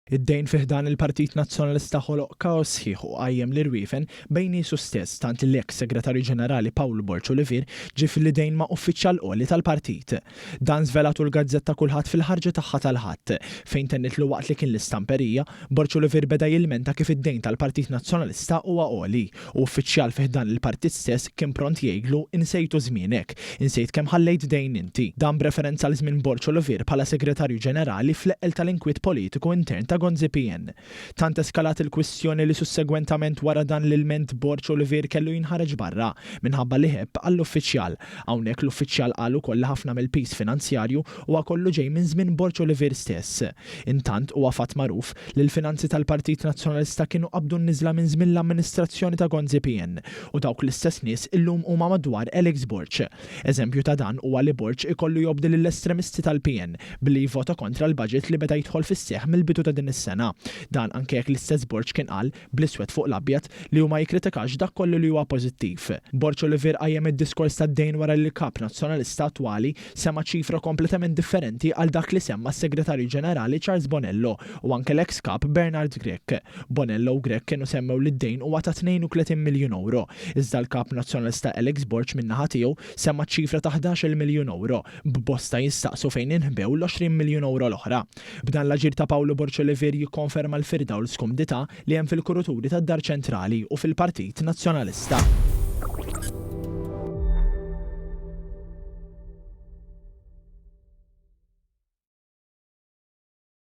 Id-dejn fi ħdan il-Partit Nazzjonalista ħoloq kaos sħiħ u qajjem l-irwiefen bejn niesu stess tant li l-eks Segretarju Ġenerali Pawlu Borg Olivier ġie fil-idejn ma' uffiċjal għoli tal-partit. Dan żvelatu l-gazzetta Kullħadd fil-ħarġa tagħha tal-Ħadd, fejn tenniet li waqt li kien l-istamperija, Borg Olivier beda jilmenta kif id-dejn tal-Partit Nazzjonalista huwa għoli u uffiċjal fi ħdan il-partit stess kien pront jgħidlu insejtu żmienek, insejt kemm ħallejt dejn inti. Dan b'referenza għal żmien Borg Olivier bħala Segretarju Ġenerali fl-eqqel tal-inkwiet politiku intern ta' Gonzi PN. Tant eskalat il-kwistjoni li sussegwentament wara dan l-ilment Borg Olivier kellu jinħareġ barra minħabba li ħebb għall-uffiċjal. Hawnhekk l-uffiċjal qal ukoll li ħafna mill-piż finanzjarju huwa kollu ġej minn żmien Borg Olivier stess. Intant, huwa fatt magħruf li l-finanzi tal-Partit Nazzjonalista kienu qabdu n-niżla minn żmien l-amministrazzjoni ta' Gonzi PN u dawk l-istess nies illum huma madwar Alex Borg. Eżempju ta' dan huwa li Borg ikollu jobdi lill-estremisti tal-PN billi jivvota kontra l-budget li beda jidħol fis-seħħ mill-bidu ta' din is-sena. Dan anke jekk l-istess Borg kien qal, bl-iswed fuq l-abjad, li hu ma jikkritikax dak kollu li huwa pożittiv. Borg Olivier qajjem id-diskors tad-dejn wara li l-Kap Nazzjonalista attwali semma ċifra kompletament differenti għal dak li semma s-Segretarju Ġenerali Charles Bonello u anke l-eks Kap Bernard Grech. Bonello u Grech kienu semmew li d-dejn huwa ta' 32 miljun ewro, iżda l-Kap Nazzjonalista Alex Borg min-naħa tiegħu semma ċ-ċifra ta' 11-il miljun ewro, b'bosta jistaqsu fejn inħbew l-20 miljun ewro l-oħra. B'dan l-aġir ta' Pawlu Borg Olivier jikkonferma l-firda u l-skumdità li hemm fil-kuruturi tad-Dar Ċentrali u fil-Partit Nazzjonalista.